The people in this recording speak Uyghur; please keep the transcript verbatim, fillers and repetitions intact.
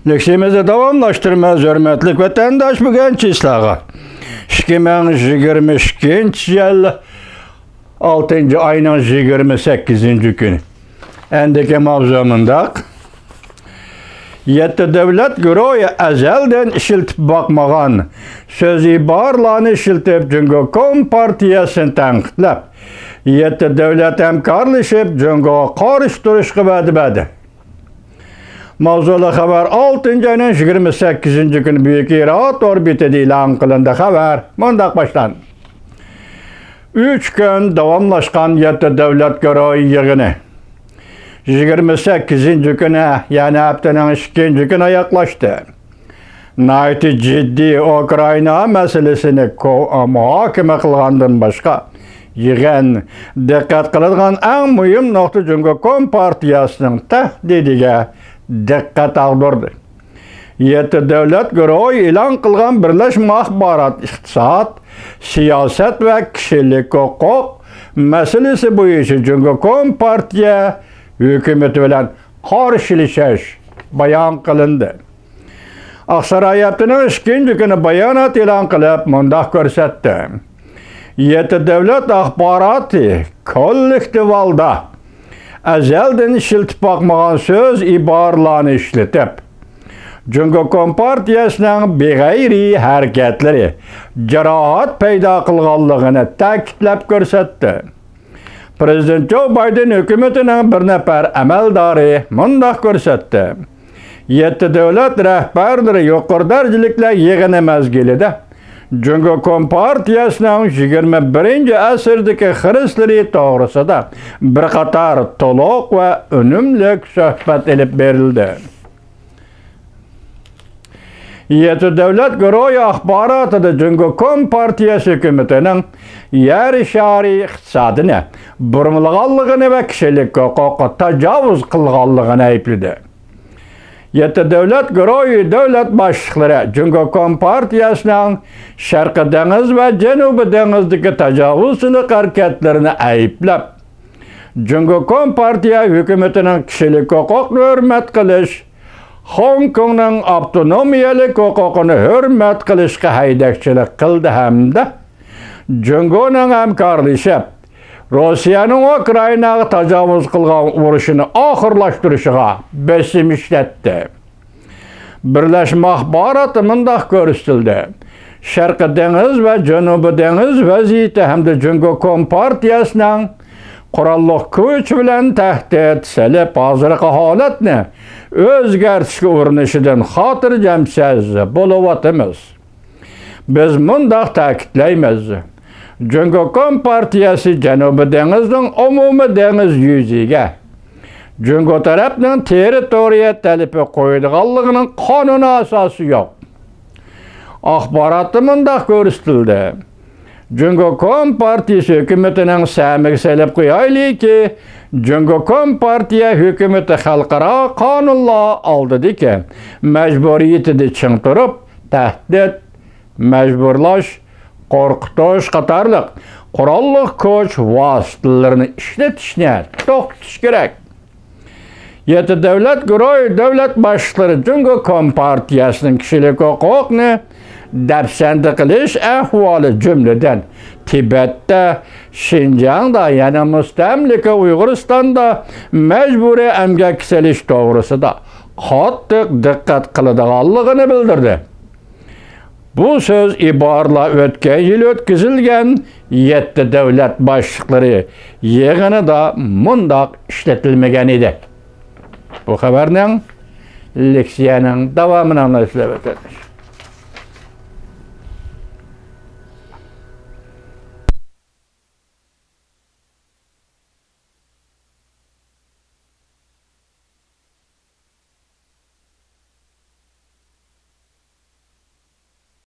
لېكسىيەمىزنى داۋاملاشتۇرىمىز، ھۆرمەتلىك ۋەتەنداش، بۈگۈنكى چىسلاغا. ئىككى مىڭ يىگىرمە ئىككىنچى يىل ئالتىنچى ئاينىڭ يىگىرمە سەككىزىنچى كۈنى. ئەندىكى ماۋزۇ مۇنداق. يەتتە دۆلەت گۇرۇھى ئەزەلدىن ئىشلىتىپ باقمىغان سۆز ئىبارىلەرنى ئىشلىتىپ، جۇڭگو كومپارتىيەسىنى تەنقىدلەپ، يەتتە دۆلەت ھەمكارلىشىپ جۇڭگوغا قارشى تۇرۇشقا ۋەدە بەردى. ماۋزۇلۇق خەۋەر ئالتىنچى ئاينىڭ يىگىرمە سەككىزىنچى كۈنى بۈيۈك ئىراد ئوربىتىدا ئېلان قىلىندى. خەۋەر مۇنداق باشلاندى. ئۈچ كۈن داۋاملاشقان يەتتە دۆلەت گۇرۇھى يىغىنى يىگىرمە سەككىزىنچى كۈنى، يەنى ھەپتىنىڭ ئىككىنچى كۈنى ئاياغلاشتى. ناھايىتى جىددىي ئۇكرائىنا مەسىلىسىنى كو-، مۇھاكىمە قىلغاندىن باشقا، يىغىن دىققەت قىلىدىغان ئەڭ مۇھىم نۇقتا جۇڭگو كومپارتىيەسىنىڭ تەھدىتىگە دىققەت ئاغدۇردى. يەتتە دۆلەت گۇرۇھى ئېلان قىلغان بىرلەشمە ئاخبارات، ئىقتىساد، سىياسەت ۋە كىشىلىك ھوقۇق مەسىلىسى بويىچە جۇڭگو كومپارتىيە ھۆكۈمىتى بىلەن قارشىلىشىش بايان قىلىندى. ئاقساراي ھەپتىنىڭ ئىككىنچى كۈنى بايانات ئېلان قىلىپ، مۇنداق كۆرسەتتى: يەتتە دۆلەت ئاخباراتى كوللېكتىپ ھالدا ئەزەلدىن ئىشلىتىپ باقمىغان سۆز ئىبارىلەرنى ئىشلىتىپ، جۇڭگو كومپارتىيەسىنىڭ بىغەيرىي ھەرىكەتلىرى جاراھەت پەيدا قىلغانلىقىنى تەكىتلەپ كۆرسەتتى. پىرېزىدېنت جو بايدېن ھۆكۈمىتىنىڭ بىر نەپەر ئەمەلدارى مۇنداق كۆرسەتتى: يەتتە دۆلەت رەھبەرلىرى يۇقىرى دەرىجىلىكلەر يىغىنى مەزگىلىدە جۇڭگو كومپارتىيەسىنىڭ يىگىرمە بىرىنچى ئەسىردىكى خىرىسلىرى توغرىسىدا بىر قاتار تولۇق ۋە ئۈنۈملۈك سۆھبەت ئېلىپ بېرىلدى. يەتتە دۆلەت گۇرۇھى ئاخباراتىدا جۇڭگو كومپارتىيەسى ھۆكۈمىتىنىڭ يەر شارى ئىقتىسادىنى بۇرمىلىغانلىقىنى ۋە كىشىلىك ھوقۇققا تاجاۋۇز قىلغانلىقىنى ئەيىبلىدى. يەتتە دۆلەت گۇرۇھى دۆلەت باشلىقلىرى جۇڭگو كومپارتىيەسىنىڭ شەرقىي دېڭىز ۋە جەنۇبىي دېڭىزدىكى تاجاۋۇزچىلىق ھەرىكەتلىرىنى ئەيىبلەپ، جۇڭگو كومپارتىيە ھۆكۈمىتىنىڭ كىشىلىك ھوقۇقنى ھۆرمەت قىلىش، خوڭكوڭنىڭ ئاپتونومىيەلىك ھوقۇقىنى ھۆرمەت قىلىشقا ھەيدەكچىلىك قىلدى ھەمدە جۇڭگونىڭ ھەمكارلىشىپ، روسىيەنىڭ ئۇكرائىناغا تاجاۋۇز قىلغان ئۇرۇشىنى ئاخىرلاشتۇرۇشىغا بېسىم ئىشلەتتى. بىرلەشمە ئاخباراتتا مۇنداق كۆرسىتىلدى: شەرقىي دېڭىز ۋە جەنۇبىي دېڭىز ۋەزىيىتى ھەمدە جۇڭگو كومپارتىيەسىنىڭ قوراللىق كۈچ بىلەن تەھدىت سېلىپ، ھازىرقى ھالەتنى ئۆزگەرتىشكە ئۇرۇنۇشىدىن خاتىرجەمسىز بولۇۋاتىمىز. بىز مۇنداق تەكىتلەيمىز: جۇڭگو كومپارتىيەسى جەنۇبىي دېڭىزنىڭ ئومۇمىي دېڭىز يۈزىگە جۇڭگو تەرەپنىڭ تېررىتورىيە تەلىپى قويىدىغانلىقىنىڭ قانۇنىي ئاساسى يوق. ئاخباراتتا مۇنداق كۆرسىتىلدى: جۇڭگو كومپارتىيىسى ھۆكۈمىتىنىڭ سەمىگە سېلىپ قويايلىكى، جۇڭگو كومپارتىيە ھۆكۈمىتى خەلقئارا قانۇنلار ئالدىدىكى مەجبۇرىيىتىدە چىڭ تۇرۇپ، تەھدىت، مەجبۇرلاش، قورقۇتۇش قاتارلىق قوراللىق كۈچ ۋاسىتىلىرىنى ئىشلىتىشنى توختىتىش كېرەك. يەتتە دۆلەت گۇرۇھى دۆلەت باشلىقلىرى جۇڭگو كومپارتىيەسىنىڭ كىشىلىك ھوقۇقنى دەپسەندە قىلىش ئەھۋالى، جۈملىدىن، تىبەتتە، شىنجاڭدا، يەنە مۇستەملىكە ئۇيغۇرىستاندا مەجبۇرىي ئەمگەككە سېلىش توغرىسىدا قاتتىق دىققەت قىلىدىغانلىقىنى بىلدۈردى. بۇ سۆز ئىبارىلەر ئۆتكەن يىل ئۆتكۈزۈلگەن يەتتە دۆلەت باشلىقلىرى يىغىنىدا مۇنداق ئىشلىتىلمىگەن ئىدى. بۇ خەۋەرنىڭ، لېكسىيەنىڭ داۋامىنى ئاڭلايسىلەر، ۋەتەنداشلار.